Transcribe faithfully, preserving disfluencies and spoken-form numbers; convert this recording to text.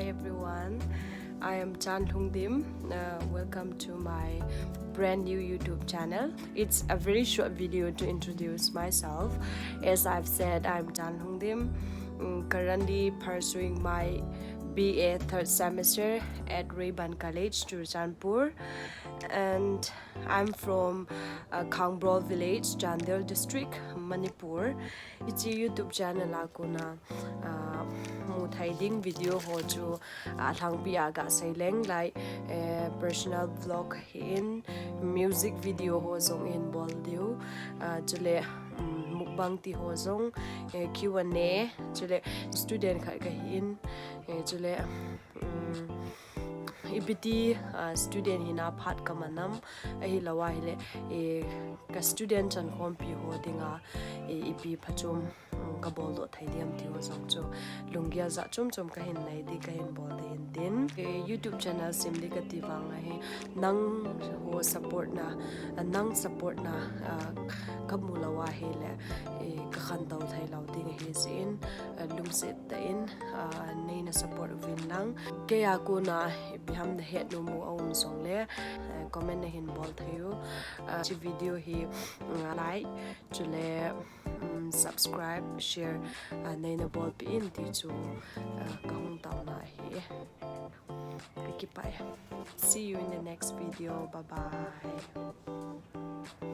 Hi everyone, I am Chan Lhungdim. Uh, welcome to my brand new YouTube channel. It's a very short video to introduce myself. As I've said, I'm Chan Lhungdim. Mm, currently pursuing my B A third semester at Rayburn College, Churachandpur. And I'm from uh, Khangbroll village, Chandel district, Manipur. Hiche YouTube channel a kona uh, mu thei ding video ho chu uh, lhangpi a ga sei leng lai uh, personal vlog hin, music video ho jong hin bol diu, uh, chule um, mukbang ti ho jong, uh, Q and A, chule student khat kahin, uh, chule um, ipi ti uh, student hina phat kaman ham, ahilou ahile eh, ka student chankhompi ho dinga eh, ipi phachom um, ka boldoh thei diam ti ho jong chu lunggel jat chom chom kahin nei ding, kahin bol ding ahin tin. Eh, YouTube channel sem ding kati vang ahi, nang ho support na, ah, nang support na ah, ka mu lou ahile eh, ka khantou thei lou ding ahi jeh in, ah, lungset tah in ah, neina support uvin lang. Kei a kona ipi ham nahet nom u aum jongle ah, comment nahin bol thei u. Ah, hiche video hi ah, like, chule um, subscribe, share uh, neina bolpeh in ti chu uh, ka hung taona ahi. Ka kipah e. See you in the next video. Bye bye.